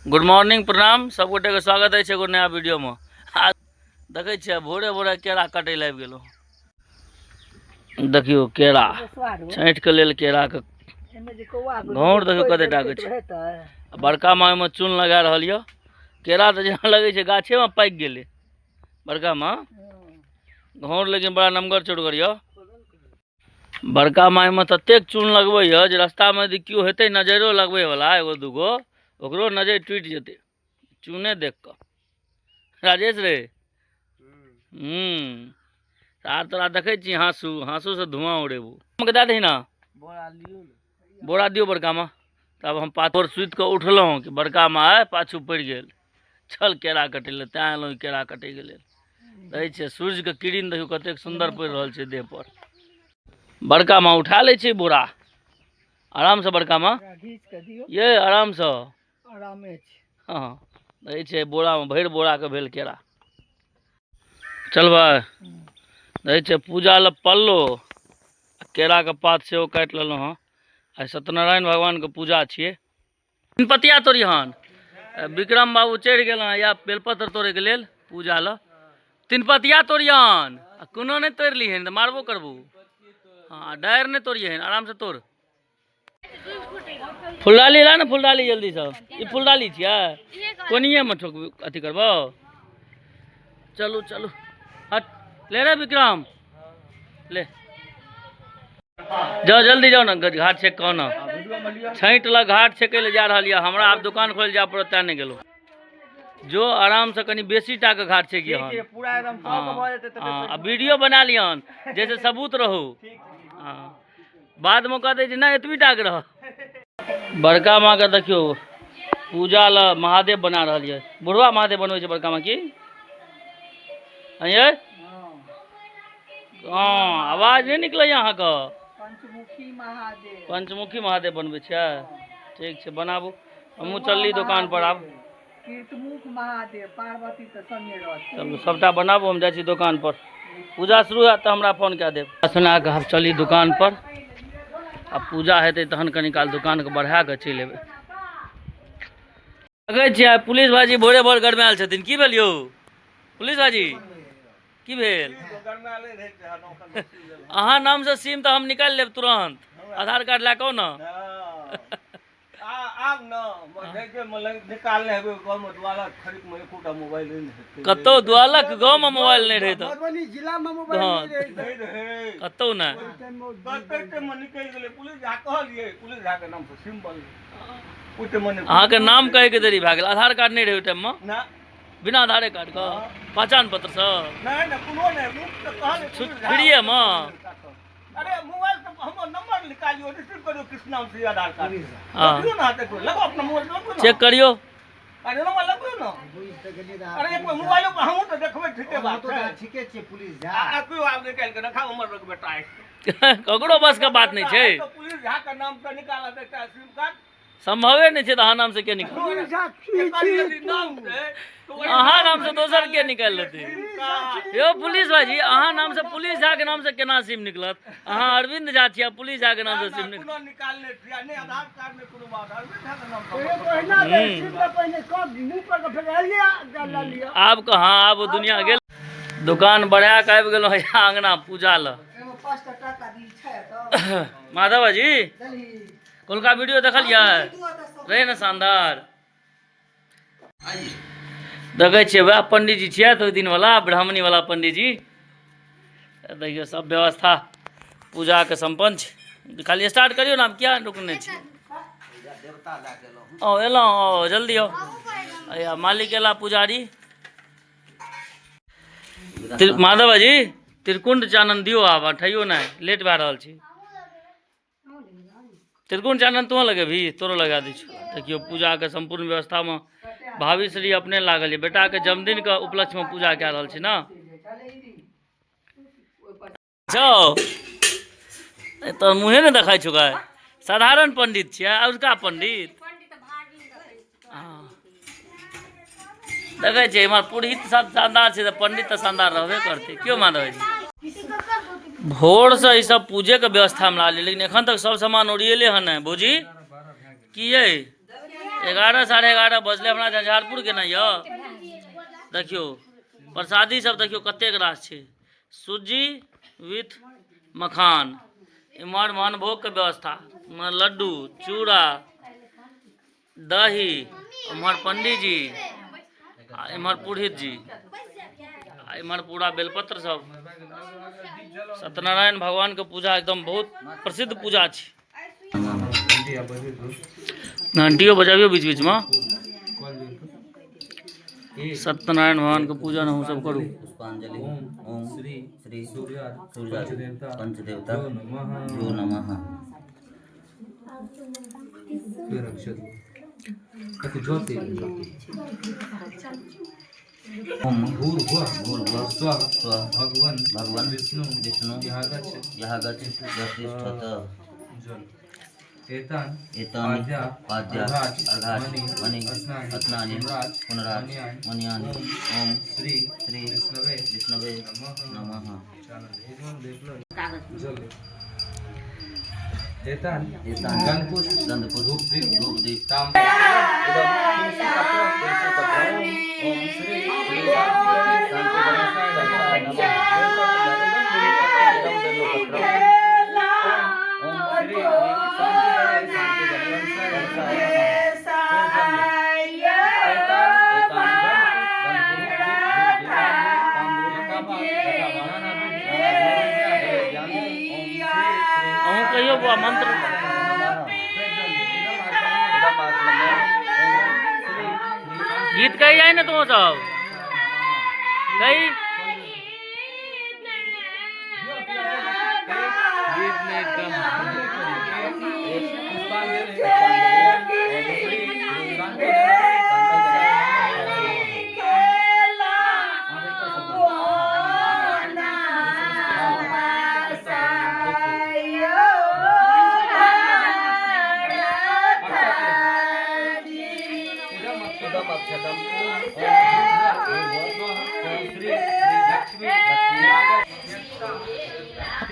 Good morning, प्रणाम सब गोटे के स्वागत अछि एगो नया वीडियो में। आ देखै छियै भोरे भोरे केरा कटै लए आबि गेलहुँ। देखियौ केरा छाँटि के लेल केरा के घौर देखियौ कते टा के छै। आ बड़का माँ ओहिमे चून लगा रहल यऽ। केरा तऽ जेना लगै छै गाछेमे पाकि गेलै। बड़का माँ घौर लेकिन बड़ा नमगर चौड़गर यऽ। बड़का माइमे ततेक चून लगबैए जे रस्तामे यदि केओ हेतै नजरो लगबैवला एगो दूगो, ओकरो नजरि टूटि जेतै चूने देख कऽ। राजेश रे, आर तोरा देखै छी हाँसू, हाँसूसँ धुआँ उड़ेबू। के दए दही ने बोरा दियौ बड़का माँ। तब हम पाथर सुति कऽ उठलहुँ कि बड़का माँ आइ पाछू पड़ि गेल छल केरा कटै लए, तैँ एलहुँ केरा कटैके लेल। रहै छै सूर्यके किरण देखियौ कतेक सुन्दर पड़ि रहल छै देह पर। बड़का माँ उठा लै छै बोरा आरामसँ। बड़का माँ ये आरामसँ, हँ रहै छै बोरामे भरि बोराके भेल केरा। चलबै रहै छै पूजा लए पल्लो, केराके पात सेहो काटि लेलहुँ हँ। आइ सत्यनारायण भगवानके पूजा छियै। पतिया तोड़िहन विक्रम बाबू चढ़ि गेल हँ या बेलपत्र तोड़ैके लेल पूजा लए। तीन पतिया तोड़िहन, आ कोनो नहि तोड़ि लिहन तऽ मारबो करबू। हँ डारि नहि तोड़िहन, आरामसँ तोड़। फुलडाली ला ने, फुलडाली जल्दीसँ। ई फुलडाली छियै, कोनिएमे ठोकबी अथी करबो। चलू चलू हट ले रे विक्रम, ले जाओ जल्दी जाओ ना, घाट छेक कहो ना। छठि लग घाट छेकै लए जा रहल यऽ। हमरा आब दुकान खोल जाय पड़त, तैं नहि गेलहुँ। जो आरामसँ कनि बेसी टाके घाट छेक हन। हँ, आ वीडियो बना लिहन जैसे सबूत रहू। हँ, बादमे कहतै जे नहि एतबी टाके रह। बड़का माँके देखियौ पूजा लए महादेव बना रहल यऽ। बुढ़वा महादेव बनबै छै बड़का माँ की? हँ, आवाज नहि निकलैए अहाँके। पंचमुखी महादेव, पंचमुखी महादेव बनबै छियै? ठीक छै, बनाबू, हमहूँ चलली दोकान पर आब। कीर्तमुख महादेव, पार्वती तऽ संगे रहती। चलू सबटा बनाबू, हम जाइ छी दोकान पर। पूजा शुरू हैत तऽ हमरा फोन कए देब। सुना कऽ हम चली दोकान पर, आ पूजा हेतै तहन कनि काल दोकानके बढ़ा कऽ चलि एबै। देखै छियै पुलिस भाईजी भोरे भोर गरमायल छथिन। की भेल यौ पुलिस भाईजी, की भेल? अहाँ नामसँ सिम तऽ हम निकालि लेब तुरन्त, आधार कार्ड लए कऽ आउ ने। आब ने निकालने हेबै गाँवमे, द्वालक खरीदमे एकोटा मोबाइल नहि हेतै कतौ। द्वालक गाँवमे मोबाइल नहि रहै तऽ मधुबनी जिलामे मोबाइल हँ नहि रहै कतौ नहि। टाइममे निकलि गेलै। पुलिस झा कहलियै, पुलिस झाके नामसँ सिम बनलै ओहि टाइममे। नहि अहाँके नाम कहैके देरी भए गेल। आधार कार्ड नहि रहै ओहि टाइममे? ना। बिना आधारे कार्ड के, पहचान पत्र सँ? नहि नहि, कोनो नहि। ओ तऽ कहलियै पुलिस झा। फ्रीएमे? अरे मोबाइल तऽ हमर नंबर निकालियौ, रिसीव करियौ किस नाम से आधार कार्ड। हँ। देखियौ ने, देखियौ, लगाउ अपना मोबाइल लगबै ने। चेक करियौ। अरे नंबर लगबै ने। अरे एक बेर मोबाइलो पर हमहूँ तऽ देखबै, ठीके बात छै। ठीके छै पुलिस झा। आ केओ आब निकालि कऽ रखा हमर लग बेटा अछि। ककरो बसके बात नहि छै। तऽ पुलिस झा के नाम से निकालत एकटा सिम कार्ड? सम्भवे नहि छै। तऽ अहाँ नामसँ के निकाल? पुलिस झा एकर यदि नाम छै तऽ ओहि अहाँ नामसँ दोसर के निकालि लेतै यौ पुलिस भाईजी? अहाँ नामसँ, पुलिस झा के नामसँ केना सिम निकलत? अहाँ अरविंद झा छियै, पुलिस झा के नामसँ सिम निकलत? कोनो निकालने छियै नहि आधार कार्ड, नहि कोनो बात। अरविंद झा के नाम से ओहिना सिम पहिने कम मुँह पर कऽ फेर लिअ। आब कहाँ, आब ओ दुनिया गेल। दुकान बढ़ा कऽ आबि गेलहुँ यहाँ अङ्गना पूजा लए। माधव जी, कोलका वीडियो देखलियै रहे ने? शानदार देखै छियै। वएह पंडीजी छियै ओहि दिन वाला, ब्राह्मणी वाला पंडीजी। देखियौ सब व्यवस्था पूजाके सम्पन्न छै। खाली स्टार्ट करियौ ने, आब किया रुकने छी? ओ एलहुँ, ओ जल्दी आउ। अया मालिक एला, पुजारी। माधव जी, त्रिकुंड चानन दियौ आब, ठैयो नहि, लेट भए रहल छी। त्रिकुंड चानन तोहूँ लगेबही? तोरो लगा दै छियौ। देखियौ पूजाके सम्पूर्ण व्यवस्थामे भाभी श्री अपने लागल यऽ। बेटाके जन्मदिनके उपलक्ष्यमे पूजा कए रहल छी ने? छौ तऽ मुँहे नहि देखाइ छौ। गाय साधारण पंडित छियै, अजुका पंडित। हँ, देखै छियै इम्हर पुरोहित सब शानदार छै तऽ पंडित तऽ शानदार रहबे करतै। क्यों माधव जी? भोरसँ ई सब पूजेके व्यवस्थामे लागल, लेकिन एखन तक सब सामान ओरिएले हन नहि। भौजी की यै, 11 11:30 बजले, हमरा झंझारपुर गेना यऽ। देखियौ प्रसादी सब देखियौ कतेक रास छै, सूजी विथ मखान, इम्हर मानभोग के व्यवस्था, इम्हर लड्डू चूड़ा दही, इम्हर पंडीजी आ इम्हर पुरोहित जी आ इम्हर पूरा बेलपत्र सब। सत्यनारायण भगवान के पूजा एकदम बहुत प्रसिद्ध पूजा छै। घंटियो बजाबियो बीच बीच में। सत्यनारायण भगवान के पूजा अहूँ सब करू। पुष्पांजलि ओम श्री श्री सूर्य पंचदेवता यो नमः। ओम भूर्भुवः स्वः भगवान भगवान विष्णु विष्णु यः गच्छ तिष्ठत। एतानि पाद्या अर्घाच मणि अस्नानि पुनराज मणियानि ओम श्री श्री विष्णवे नमः। एतानि गन्धपुष्प धूपदीप ओम श्री श्री अहूँ कहियो बौआ मंत्र। गीत कही जाए ना तुम सब कही।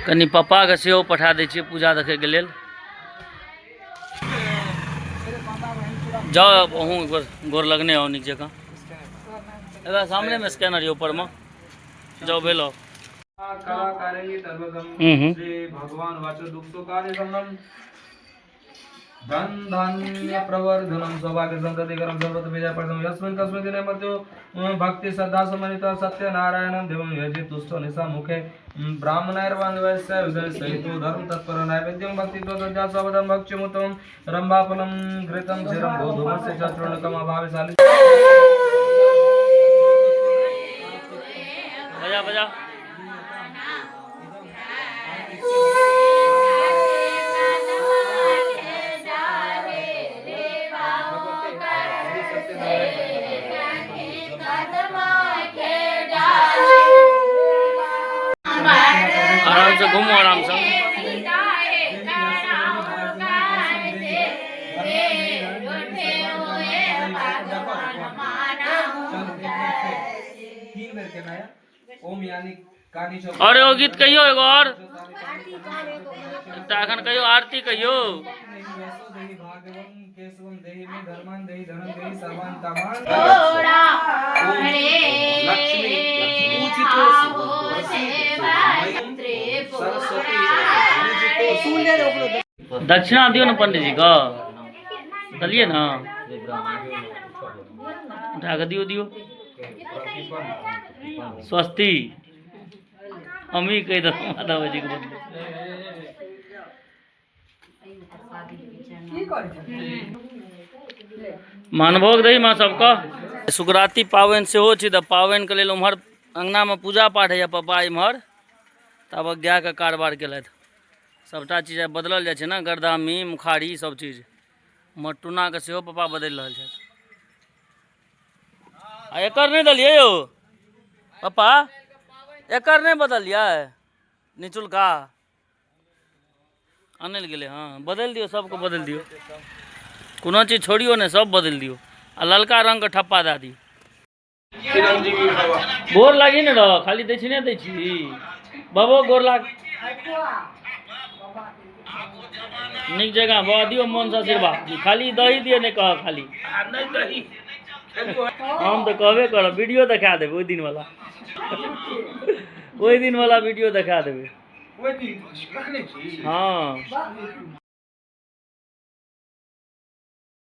कनि पप्पा के सेहो पठा दै छियै पूजा देखैके लेल। जाउ अहूँ एक बेर गोर लगने आउ नीक जकाँ। एकरा सामनेमे स्कैनर यऽ ऊपरमे, जाउ भेल आउ। भगवान वाचो दुःख कार्य धन धान्य प्रवर्धनम सौभाग्य संततिकरम सर्वत विजय प्रदम यस्मिन् तस्मिन् दिने मध्यो भक्ति श्रद्धा समन्वित सत्यनारायणं देवं यजि तुष्टो निशा मुखे ब्राह्मणैर्वाङ्गवैस्य सहितो धर्म तत्पर नैवेद्यं भक्ति दद्यासवदं भक्ष्यमुत्तमं रम्भाफलं घृतं क्षीरं गोधूमस्य च चूर्णकम् अभावशालि। बजा बजा। आराम से घूमो, आराम से। और एगो गीत कहियो, एगो और एकटा एखन कहियो, आरती कहियो। दक्षिणा दियौ ने पंडित जी के, देलियै ने, उठा कऽ दियौ दियौ। स्वस्ति हमही कहि देलहुँ माधव जी के बदले। मानभोग दही माँ सबके। सुकराती पाबनि सेहो छै, तऽ पाबनिके लेल उम्हर अङ्गनामे पूजा पाठ होइए, पप्पा इम्हर तब गायके कारबार केलथि। सबटा चीज आइ बदलल जाइ छै ने, गरदामी मुखारी सब चीज। उम्हर टूनाके सेहो पप्पा बदलि रहल छथि। आ एकर नहि देलियै यौ पप्पा, एकर नहि बदलियै, निचुलका आनल गेलै। हँ बदलि दियौ, सबके बदलि दियौ, कोनो चीज छोड़ियौ नहि, सब बदलि दियौ। आ ललका रङ्गके ठप्पा दए दियौ। गोर लागी ने रह, खाली दै छी नहि दै छी बाबो, गोर लाग। नीक जगह बौआ दियौ मोनसँ आशीर्वाद। खाली दही दियौ, नहि कहब खाली। आ नहि दही हम तऽ कहबे करब, वीडियो देखा देबै ओहि दिन वाला, ओहि दिन वाला वीडियो देखा देबै। ओहि दिन रखने छी। हँ।